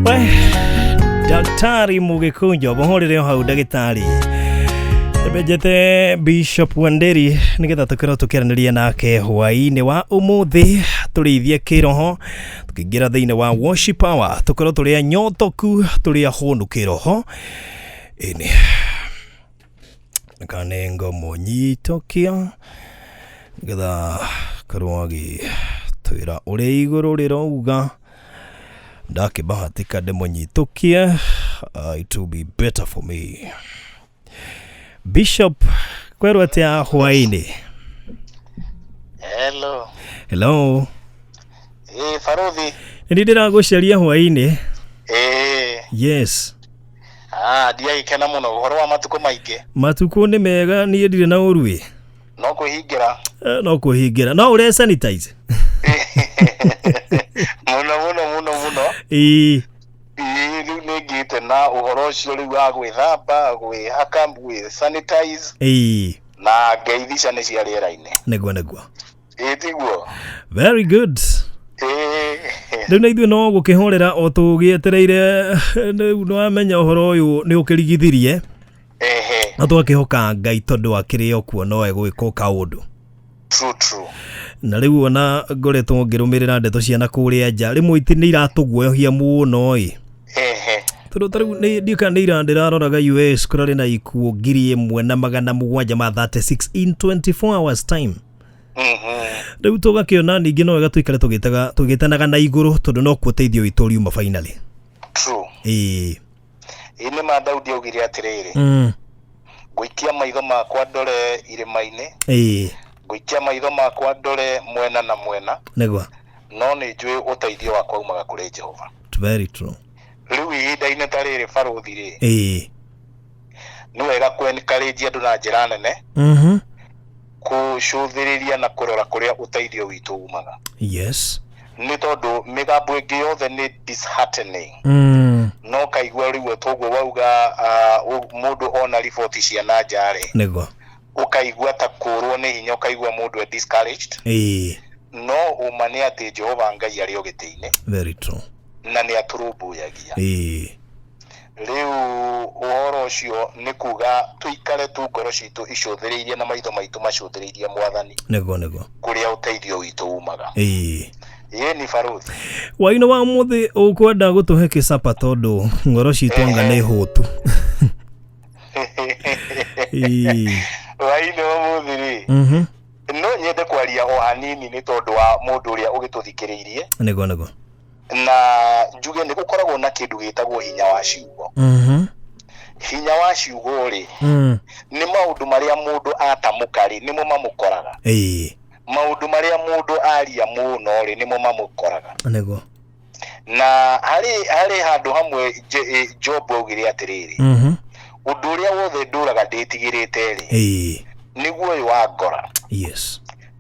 We, Daktari Mũgĩkũnjo mũhũrĩre o hau ndagĩtarĩ Mbenjete Bishop Wanderi nĩgetha tũkorwo tũkĩaranĩria nake hwaĩ-inĩ wa ũmũthĩ, tũrĩithie kĩroho tũkĩingĩra thĩinĩ wa worship hour, tũkorwo tũrĩ anyotoku, tũrĩ ahũnu kĩroho. Ĩni kanengo mũnyitũkia nĩgetha korwo agĩtwĩra ũrĩa igũrũ rĩrauga. Ndakĩbahatika ndĩmũnyitũkie, it will be better for me. Bishop, kwerwo atĩa hwaĩ-inĩ? Hello. Hello. Ĩ barothi. Nĩ ndĩragũcaria hwaĩ-inĩ. Ĩ. Yes. Ah, ndiagĩkena mũno ũhoro wa matukũ maingĩ. Matukũ nĩ mega, niĩ ndirĩ na ũru ĩ. No kwĩhingĩra. No kwĩhingĩra. No ũre sanitize? Mũno mũno mũno mũno. Ĩĩ. Ĩĩ, rĩu nĩ ngĩte na ũhoro ũcio rĩu wa gwĩthamba, gwĩhaka, gwĩ sanitize. Na ngeithi nĩ cia rĩera-inĩ. Nĩguo nĩguo. Ĩĩ tiguo. Very good. Ĩĩ. Rĩu na ithuĩ no gũkĩhorera o tũgĩetereire. Rĩu nĩwamenya ũhoro ũyũ nĩ ũkĩrigithirie. Na twakĩhoka Ngai tondũ akĩrĩ o kuo, no egwĩka o kaũndũ. True true. Na rĩu ona ngoretwo ngĩrũmĩrĩra ndeto cia na kũrĩa nja, rĩmwe iti nĩ iratũguoyohia mũno ĩ. Tondũ ta rĩu nĩ ndiũĩ kana nĩ ira ndĩraroraga, US kũrarĩ na ikuũ 1736 in 24 hours time. Rĩu tũgakĩona ningĩ no wega tũikare tũgĩtaga tũgĩtanaga na igũrũ, tondũ no kuo ũteithio witũ ũriuma finally. Ĩĩ. Ĩĩ nĩ ma, Daudi augire atĩrĩrĩ, "Ngũikia maitho makwa ndore irĩma-inĩ, ngũikia maitho makwa ndore mwena na mwena, no nĩ njũĩ ũteithio wakwa umaga kũrĩ Jehova." Very true. Rĩu ihinda-inĩ ta rĩrĩ, barũthi rĩ, nĩ wega kũ encourage andũ na njĩra nene kũcũthĩrĩria na kũrora kũrĩa ũteithio witũ umaga, nĩ tondũ mĩgambo ĩngĩ yothe nĩ disheartening. No kaigua rĩu toguo wauga, mũndũ ona riboti cia na nja rĩ, ũkaigua ta kũrwo nĩ hinya, ũkaigua mũndũ e discouraged. No ũma nĩ atĩ Jehova Ngai arĩ o gĩtĩ-inĩ Very true. na nĩ atũrũmbũyagia. Rĩu ũhoro ũcio nĩ kuga tũikare tu ngoro citũ icũthĩrĩirie na maitho maitũ macũthĩrĩirie Mwathani, nĩguo nĩguo kũrĩa ũteithio witũ umaga. Ĩĩ ni barũthi. Hwaĩ-inĩ wa ũmũthĩ ũkwenda gũtũhe kĩcapa, tondũ ngoro citũ anga nĩ hũtu. Hwaĩ-inĩ wa ũmũthĩ rĩ, no nyende kwaria o hanini nĩ tondũ wa mũndũ ũrĩa ũgĩtũthikĩrĩirie, nĩguo nĩguo na njuge nĩ gũkoragwo na kĩndũ gĩtagwo hinya wa ciugo. Hinya wa ciugo rĩ, nĩ maũndũ marĩa mũndũ atamũka rĩ, nĩmo mamũkoraga. Maũndũ marĩa mũndũ aria mũno rĩ, nĩmo mamũkoraga. Na harĩ handũ hamwe Job augire atĩrĩrĩ, "Ũndũ ũrĩa wothe ndũraga ndĩtigĩrĩte rĩ, nĩguo ũyũ wa ngora."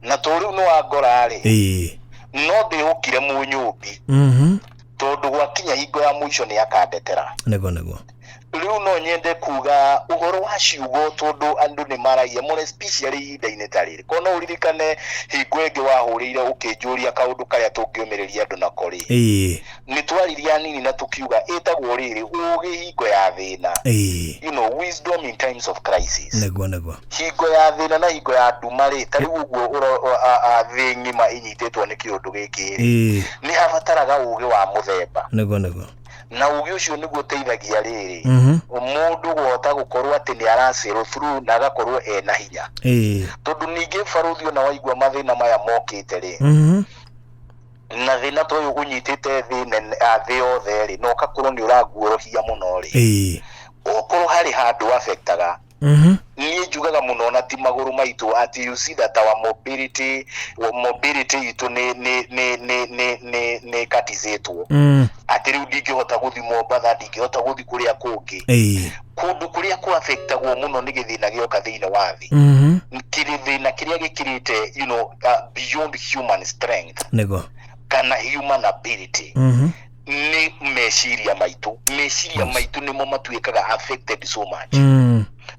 Na to rĩu nĩ wa ngora rĩ, no ndĩhũkire Mũnyũmbi, tondũ gwakinya hingo ya mũico nĩ akandetera. Nĩguo nĩguo Rĩu no nyende kuga ũhoro wa ciugo, tondũ andũ nĩ maragia mũno, especially ihinda-inĩ ta rĩrĩ. Ko no ũririkane hingo ĩngĩ wahũrĩire ũkĩnjũria kaũndũ karĩa tũngĩũmĩrĩria andũ nako rĩ, nĩ twaririe anini na tũkiuga ĩtagwo rĩrĩ, ũgĩ hingo ya thĩna, wisdom in times of crisis. Nĩguo nĩguo Hingo ya thĩna na hingo ya nduma rĩ, ta rĩu ũguo thĩ ng'ima ĩnyitĩtwo nĩ kĩũndũ gĩkĩ rĩ, nĩ habataraga ũgĩ wa mũthemba. Nĩguo nĩguo Na ũgĩ ũcio nĩguo ũteithagia rĩrĩ, mũndũ kũhota gũkorwo atĩ nĩ arasail through na agakorwo ena hinya, tondũ ningĩ barũthi, ona waigua mathĩna maya mokĩte rĩ, na thĩna ta ũyũ ũnyitĩte thĩ nene, thĩ yothe rĩ, na ũgakorwo nĩ ũraguorohia mũno rĩ, okorwo harĩ handũ affectaga, niĩ njugaga mũno na ti magũrũ maitũ, atĩ you see that our mobility itũ nĩ katizĩtwo, atĩ rĩu ndingĩhota gũthiĩ Mombatha, ndingĩhota gũthiĩ kũrĩa kũngĩ, kũndũ kũrĩa kũaffectagwo mũno nĩ gĩthĩna gĩoka thĩinĩ wa thĩ, kĩrĩ thĩna kĩrĩa gĩkĩrĩte beyond human strength kana human ability, nĩ meciria maitũ. Meciria maitũ nĩmo matuĩkaga affected so much,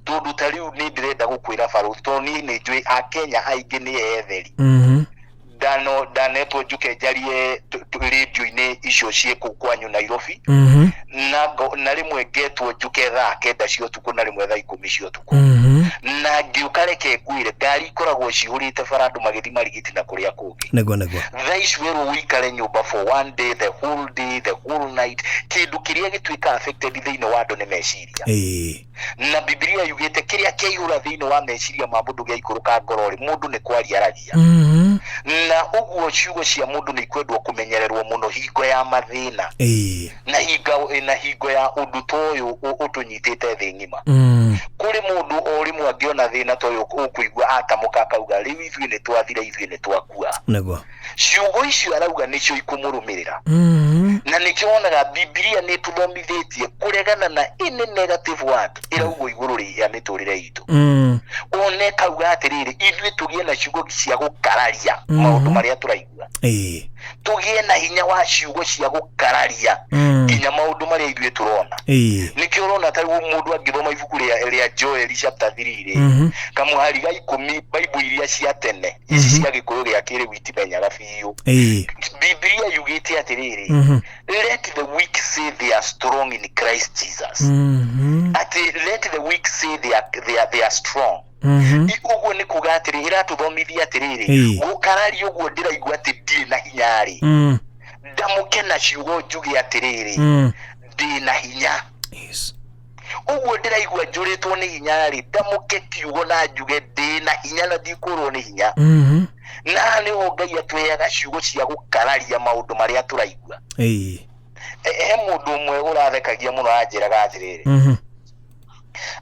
tondũ ta rĩu nĩ ndĩrenda gũkwĩra barũthi, tondũ niĩ nĩ njũĩ Akenya aingĩ nĩ etheri. Ndanetwo njuke njarie. rĩndio-inĩ icio ciĩ kũu kwanyu Nairobi. Na na rĩmwe ngetwo njuke thaa 9 cia ũtukũ na rĩmwe thaa 10 cia ũtukũ. Na ngĩũka, reke ngwĩre, ngari ikoragwo cihũrĩte bara, andũ magĩthiĩ Marigiti na kũrĩa kũngĩ. Nĩguo nĩguo. Thaa ici werwo ũikare nyũmba for one day, the whole day, the whole night, kĩndũ kĩrĩa gĩtuĩka affected thĩinĩ wa andũ nĩ meciria. Na Bibilia yugĩte kĩrĩa kĩaihũra thĩinĩ wa meciria ma mũndũ gĩaikũrũka ngoro rĩ, mũndũ nĩ kwaria aragia. Na ũguo ciugo cia mũndũ nĩ ikwendwo kũmenyererwo mũno hingo ya mathĩna na hingo ya ũndũ ta ũyũ ũtũnyitĩte thĩ ng'ima. Kũrĩ mũndũ o rĩmwe angĩona thĩna ta ũyũ ũkũigua atamũka akauga, "Rĩu ithuĩ nĩ twathira, ithuĩ nĩ twakua." Ciugo icio arauga nĩcio ikũmũrũmĩrĩra. Na nĩkĩo wonaga Bibilia nĩ ĩtũthomithĩtie kũregana na any negative word ĩraugwo igũrũ rĩa mĩtũrĩre itũ. One kauga atĩrĩrĩ, ithuĩ tũgĩe na ciugo cia gũkararia maũndũ marĩa tũraigua, tũgĩe na hinya wa ciugo cia gũkararia nginya maũndũ marĩa ithuĩ tũrona. Nĩkĩo ũrona ta rĩu mũndũ angĩthoma ibuku rĩa Joel chapter 3 rĩ, kamũhari ga 10, Bible iria cia tene ici cia Gĩkũyũ gĩa kĩrĩu itimenyaga biũ. Bibilia yugĩte atĩrĩrĩ, "Let the weak say they are strong in Christ Jesus." Atĩ let the weak say they are strong. Ũguo nĩ kuga atĩrĩ, ĩratũthomithia atĩrĩrĩ, gũkararia ũguo ndĩraigua atĩ ndirĩ na hinya rĩ, ndamũke na ciugo njuge atĩrĩrĩ, ndĩ na hinya. Ũguo ndĩraigua njũrĩtwo nĩ hinya rĩ, ndamũke kiugo na njuge ndĩ na hinya na ndikũrwo nĩ hinya. Na haha nĩho Ngai atũheaga ciugo cia gũkararia maũndũ marĩa tũraigua. He mũndũ ũmwe ũrathekagia mũno, anjĩraga atĩrĩrĩ,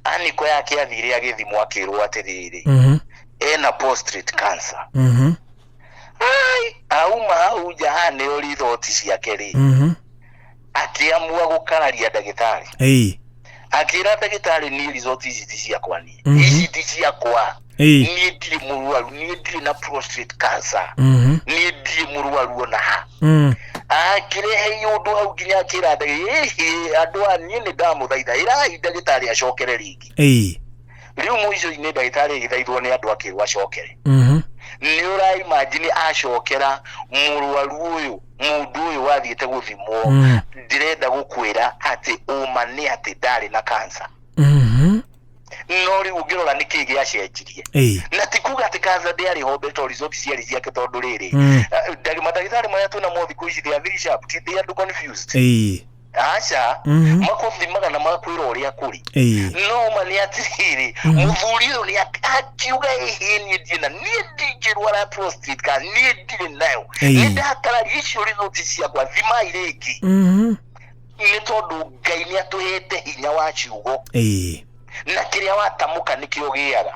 aniko yake athire agĩthimwo, akĩrwo atĩrĩrĩ, ena prostate cancer. Ai, auma hau nja haneo rithoti ciake rĩ, akĩamua gũkararia ndagĩtarĩ. Akĩra ndagĩtarĩ, "Niĩ result ici ti ciakwa, niĩ ici ti ciakwa. Niĩ ndirĩ mũrwaru, niĩ ndirĩ na prostate cancer. Niĩ ndirĩ mũrwaru ona ha." Akĩrehe ũndũ hau nginya akĩra ndagĩtarĩ, "Ĩhĩ, andũ a niĩ nĩ ndamũthaitha, ĩrai ndagĩtarĩ acokere rĩngĩ." Rĩu mũico-inĩ ndagĩtarĩ agĩthaithwo nĩ andũ, akĩrwo acokere. Nĩ ũraimagine acokera, mũrwaru ũyũ, mũndũ ũyũ wathiĩte gũthimwo, ndĩrenda gũkwĩra atĩ ũma nĩ atĩ ndarĩ na cancer. No rĩu ũngĩrora nĩ kĩĩ gĩacenjirie, na ti kuga atĩ cancer ndĩarĩ ho mbere, tondũ result ciarĩ ciake, tondũ rĩrĩ, mandagĩtarĩ marĩa twĩna thikũ ici, they are very sharp, ti they are confused. Aca. Makũthimaga na makwĩra ũrĩa kũrĩ. No ma nĩ atĩrĩrĩ, mũthuri ũyũ nĩ akiuga, "Ĩhĩ, niĩ ndirĩ na, niĩ ndingĩrwara prostate, kana niĩ ndirĩ nayo. Nĩ ndakararia icio result ciakwa, thimai rĩngĩ." Nĩ tondũ Ngai nĩ atũhete hinya wa ciugo. Na kĩrĩa watamũka nĩkĩo gĩaga.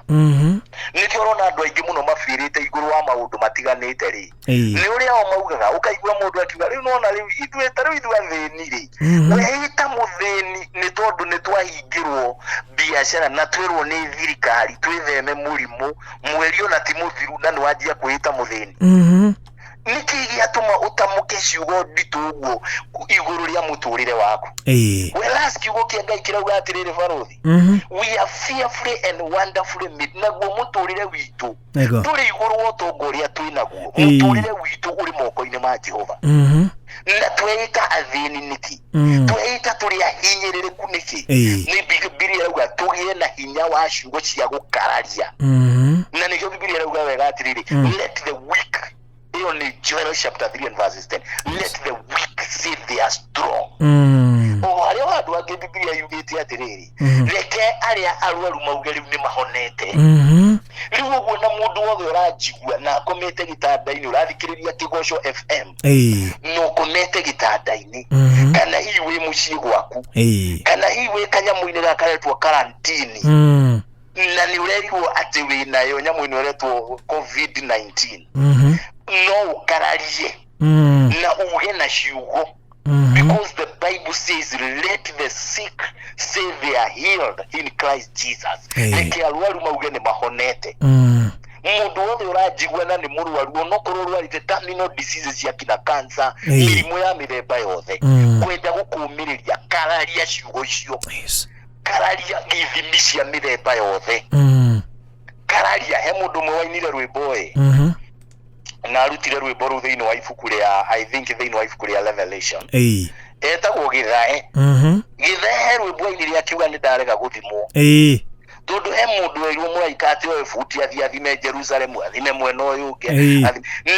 Nĩkĩo ũrona andũ aingĩ mũno mabĩrĩte igũrũ wa maũndũ matiganĩte rĩ, nĩ ũrĩa o maugaga. Ũkaigua mũndũ akiuga, "Rĩu nona rĩu ithuĩ ta rĩu ithuĩ athĩni rĩ." Wĩta mũthĩni nĩ tondũ nĩ twahingĩrwo biacara na twĩrwo nĩ thirikari twĩtheme mũrimũ, mweri ona ti mũthiru na nĩ wanjia kwĩĩta mũthĩni. Nĩkĩ gĩatũma ũtamũke ciugo nditũ ũguo igũrũ rĩa mũtũrĩre waku? Whereas kiugo kĩa Ngai kĩrauga atĩrĩrĩ, barũthi, we are fearfully and wonderfully made. Naguo mũtũrĩre witũ ndũrĩ igũrũ wa ũtonga ũrĩa twĩ naguo. Mũtũrĩre witũ ũrĩ moko-inĩ ma Jehova. Na tweĩta athĩni nĩkĩ? Tweĩta tũrĩ ahinyĩrĩrĩku nĩkĩ? Nĩ Bibilia ĩrauga tũgĩe na hinya wa ciugo cia gũkararia. Na nĩkĩo Bibilia ĩrauga wega atĩrĩrĩ, let the weak, ĩyo nĩ Joel chapter 3 and verses 10, let the weak say they are strong. O harĩa handũ hangĩ Bibilia yugĩte atĩrĩrĩ, reke arĩa arwaru mauge rĩu nĩ mahonete. Rĩu ũguo na mũndũ wothe ũranjigua na akomete gĩtanda-inĩ, ũrathikĩrĩria Kĩgoco FM na ũkomete gĩtanda-inĩ, kana hihi wĩ mũciĩ gwaku, kana hihi wĩ kanyamũ-inĩ gaka karetwo karantini, na nĩ ũrerirwo atĩ wĩ nayo nyamũ ĩno ĩretwo COVID-19, no ũkararie na uge na ciugo, because the Bible says, "Let the sick say they are healed in Christ Jesus." Reke arwaru mauge nĩ mahonete. Mũndũ wothe ũranjigua na nĩ mũrwaru, onokorwo ũrwarĩte terminal diseases cia kina cancer, mĩrimũ ya mĩthemba yothe, kwenda gũkũmĩrĩria, kararia ciugo icio. Kararia ithimi cia mĩthemba yothe. Kararia. He mũndũ ũmwe wainire rwĩmbo ĩ, na Na arutire rwĩmbo rũu thĩinĩ wa ibuku rĩa, I think, thĩinĩ wa ibuku rĩa Revelation. Etagwo Gĩthae. Gĩthae he rwĩmbo ainire akiuga nĩ ndarega gũthimwo. Tondũ he mũndũ werirwo mũraika atĩ oe buti athiĩ athime Jerusalemu, athime mwena ũyũ ũngĩ.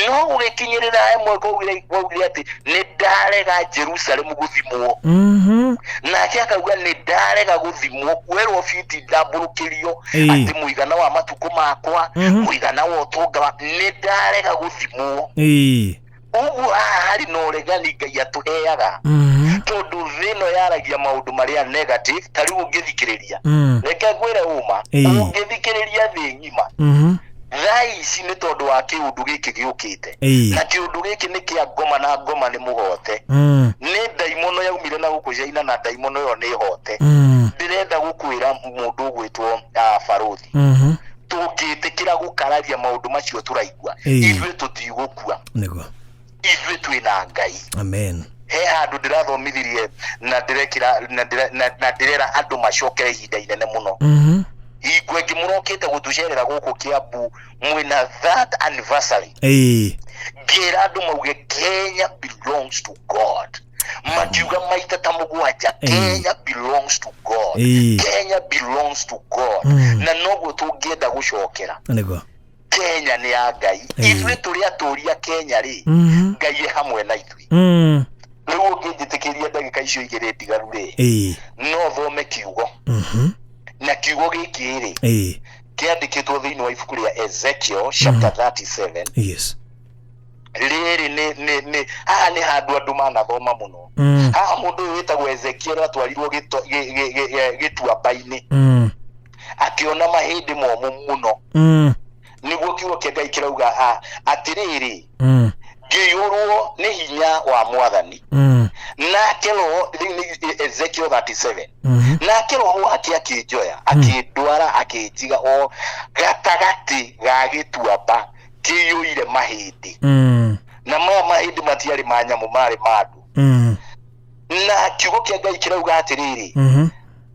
No gũgĩkinyĩrĩra he mwaka waugire atĩ nĩ ndarega Jerusalemu gũthimwo. Nake akauga nĩ ndarega gũthimwo, kuoerwo biti ndambũrũkĩrio atĩ mũigana wa matukũ makwa, mũigana wa ũtonga wa, nĩ ndarega gũthimwo. Ũguo haha harĩ na ũregani Ngai atũheaga. Tondũ thĩ ĩno yaragia maũndũ marĩa negative, ta rĩu ũngĩthikĩrĩria, reke ngwĩre ũma, ũngĩthikĩrĩria thĩ ng'ima thaa ici nĩ tondũ wa kĩũndũ gĩkĩ gĩũkĩte. Na kĩũndũ gĩkĩ nĩ kĩa ngoma, na ngoma nĩ mũhote. Nĩ ndaimono yaumire na gũkũ China, na ndaimono ĩyo nĩ hote. Ndĩrenda gũkwĩra mũndũ ũgwĩtwo Barũthi, tũngĩtĩkĩra gũkararia maũndũ macio tũraigua, ithuĩ tũtigũkua. Nĩguo. Ithuĩ twĩna Ngai. Amen. He handũ ndĩrathomithirie na ndĩrekĩra na ndĩrera andũ macokere ihinda inene mũno. Hingo ĩngĩ mũrokĩte gũtũcerera gũkũ Kiambu mwĩna that anniversary, ngĩra andũ mauge "Kenya belongs to God", makiuga maita ta 7, "Kenya belongs to God." "Kenya belongs to God." Na noguo tũngĩenda gũcokera. Nĩguo. Kenya nĩ ya Ngai. Ithuĩ tũrĩ atũria Kenya rĩ, Ngai e hamwe na ithuĩ. Rĩu ũngĩnjĩtĩkĩria ndagĩka icio 2 ndigaru rĩ, no thome kiugo. Na kiugo gĩkĩ rĩ, kĩandĩkĩtwo thĩinĩ wa ibuku rĩa Ezekiel chapter 37. Rĩrĩ nĩ haha nĩ handũ andũ manathoma mũno. Haha mũndũ ũyũ wĩtagwo Ezekiel atwarirwo gĩtuamba-inĩ, akĩona mahĩndĩ momũ mũno. Nĩguo kiugo kĩa Ngai kĩrauga atĩrĩrĩ, ngĩiyũrwo nĩ hinya wa Mwathani, nake roho, rĩu nĩ Ezekiel 37, nake roho wake akĩnjoya, akĩndwara, akĩnjiga o gatagatĩ ga gĩtuamba kĩiyũire mahĩndĩ. Na maya mahĩndĩ matiarĩ ma nyamũ, marĩ ma andũ. Na kiugo kĩa Ngai kĩrauga atĩrĩrĩ,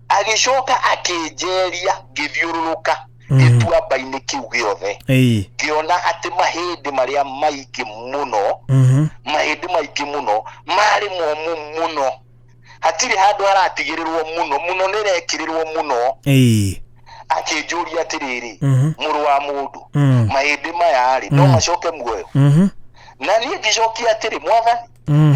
agĩcoka akĩnjeria ngĩthiũrũrũka gĩtuamba-inĩ kĩu gĩothe, ngĩona atĩ mahĩndĩ marĩa maingĩ mũno, mahĩndĩ maingĩ mũno marĩ momũ mũno, hatirĩ handũ haratigĩrĩrwo mũno mũno, nĩ rekĩrĩrwo mũno. Akĩnjũria atĩrĩrĩ, mũrũ wa mũndũ, mahĩndĩ maya rĩ, no macoke muoyo? Na niĩ ngĩcokia atĩrĩ, Mwathani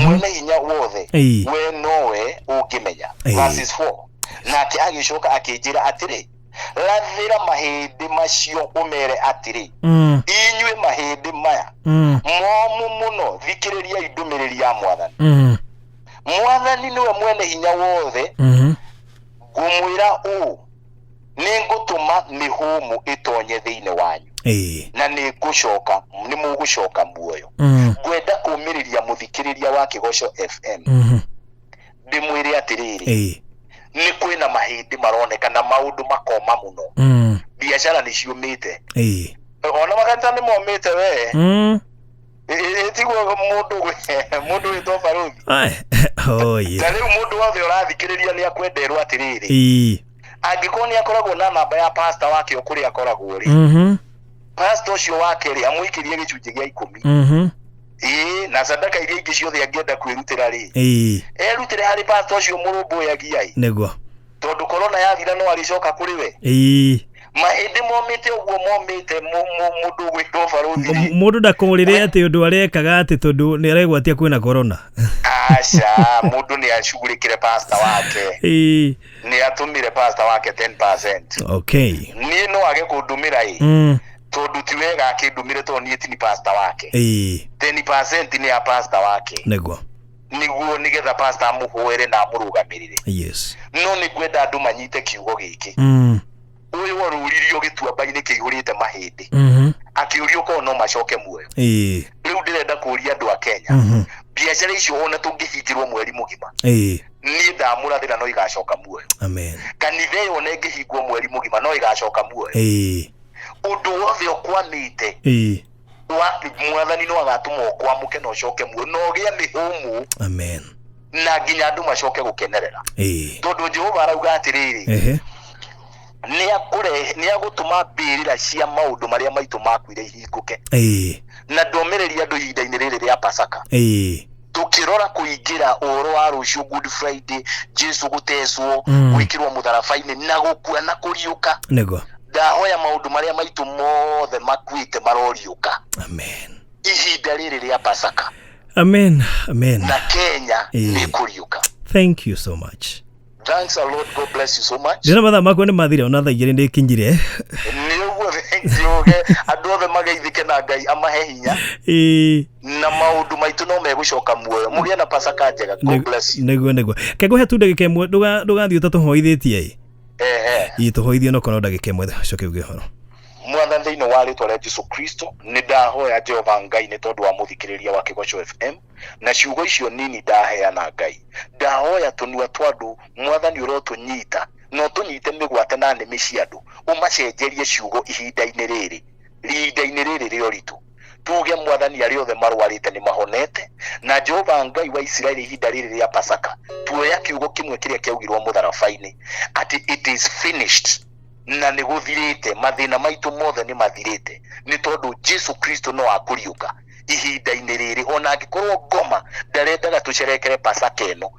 mwene hinya wothe, we nowe ũngĩmenya. Verses 4, nake agĩcoka akĩnjĩra atĩrĩ, rathĩra mahĩndĩ macio ũmere atĩrĩ, inyuĩ mahĩndĩ maya momũ mũno, thikĩrĩriai ndũmĩrĩri ya Mwathani. Mwathani nĩwe mwene hinya wothe, ngũmwĩra ũũ, nĩ ngũtũma mĩhũmũ ĩtonye thĩinĩ wanyu, na nĩ ngũcoka, nĩ mũgũcoka muoyo. Ngwenda kũmĩrĩria mũthikĩrĩria wa Kĩgoco FM, ndĩmwĩre atĩrĩrĩ, nĩ kwĩna mahĩndĩ maroneka na maũndũ makoma mũno. Biacara nĩ ciũmĩte, ona makanitha nĩ momĩte we. Tiguo mũndũ wĩtwo Barũthi? Ai, oh yeah. Ta rĩu mũndũ wothe ũrathikĩrĩria nĩ akwenderwo atĩrĩrĩ, angĩkorwo nĩ akoragwo na namba ya pastor wake o kũrĩa akoragwo rĩ, pastor ũcio wake rĩ, amũikĩrie gĩcunjĩ gĩa 10. Ĩĩ, na sadaka iria ingĩ ciothe angĩenda kwĩrutĩra rĩ, erutĩre harĩ pastor ũcio mũrũmbũyagia ĩ. Nĩguo. Tondũ korona yathira no arĩcoka kũrĩ we. Mahĩndĩ momĩte ũguo momĩte, mũndũ ũgwĩtwo Barũthi rĩ. Mũndũ ndakũrĩre atĩ ũndũ arekaga atĩ tondũ nĩ aregwatia kwĩna corona. Aca, mũndũ nĩ acugurĩkĩre pastor wake. Nĩ atũmire pastor wake 10%. Niĩ no age kũndũmĩra ĩ, tondũ ti wega akĩndũmĩre, tondũ niĩ ti ni pastor wake. 10% nĩ ya pastor wake. Nĩguo. Nĩguo nĩgetha pastor amũhoere na amũrũgamĩrĩre. No nĩ ngwenda andũ manyite kiugo gĩkĩ. Ũyũ warũririo gĩtuamba-inĩ kĩihũrĩte mahĩndĩ, akĩũrio korwo no macoke muoyo. Rĩu ndĩrenda kũũria andũ a Kenya, biacara icio ona tũngĩhingĩrwo mweri mũgima, niĩ ndamũrathĩra no igacoka muoyo. Amen. Kanitha ĩyo ona ĩngĩhingwo mweri mũgima no ĩgacoka muoyo. Ũndũ wothe ũkwamĩte wa Mwathani no agatũma ũkwamũke na ũcoke muoyo na ũgĩe mĩhũmũ, Amen. na nginya andũ macoke gũkenerera, tondũ Jehova arauga atĩrĩrĩ, Nĩ agũtũma mbĩrĩra cia maũndũ marĩa maitũ makuire ihingũke. Na ndomĩrĩria andũ ihinda-inĩ rĩrĩ rĩa Pasaka, tũkĩrora kũingĩra ũhoro wa rũciũ, Good Friday, Jesu gũtecwo, gwĩkĩrwo mũtharaba-inĩ na gũkua na kũriũka. Ndahoya maũndũ marĩa maitũ mothe makuĩte maroriũka. Amen. Ihinda rĩrĩ rĩa Pasaka. Amen, amen. Na Kenya nĩ kũriũka. Thank you so much. Thanks a lot. God bless you so much. Ndĩrona mathaa makwa nĩ mathira, ona thaa 2 nĩ ikinyire. Nĩ ũguo, thengiũ. Andũ othe mageithĩke na Ngai amahe hinya. Na maũndũ maitũ no megũcoka muoyo. Mũgĩe na Pasaka njega. God bless you. Nĩguo, kengũhe tu ndagĩka 1, ndũgathiĩ ũtatũhoithĩtie ĩ. Ehe. Ĩ, tũhoithie onokorwo ndagĩka 1, coke uge ũhoro. Mwathani, thĩinĩ wa rĩtwa rĩa Jesu Kristo, nĩ ndahoya, Jehova Ngai, nĩ tondũ wa mũthikĩrĩria wa Kĩgoco FM na ciugo icio nini ndaheana. Ngai, ndahoya tũnua twa andũ, Mwathani, ũrotũnyita na ũtũnyite mĩgwate na nĩmĩ cia andũ, ũmacenjerie ciugo ihinda-inĩ rĩrĩ rĩa ũritũ. Tuge, Mwathani, arĩa othe marwarĩte nĩ mahonete. Na Jehova Ngai wa Isiraeli, ihinda rĩrĩ rĩa Pasaka, tuoya kiugo kĩmwe kĩrĩa kĩaugirwo mũtharaba-inĩ atĩ "It is finished", na nĩ gũthirĩte. Mathĩna maitũ mothe nĩ mathirĩte, nĩ tondũ Jesu Kristo no akũriũka ihinda-inĩ rĩrĩ. Ona angĩkorwo ngoma ndarendaga tũcerekere Pasaka ĩno,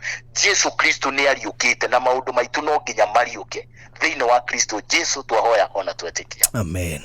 Jesu Kristo nĩ ariũkĩte, na maũndũ maitũ no nginya mariũke thĩinĩ wa Kristo Jesu. Twahoya ona twetĩkia. Amen.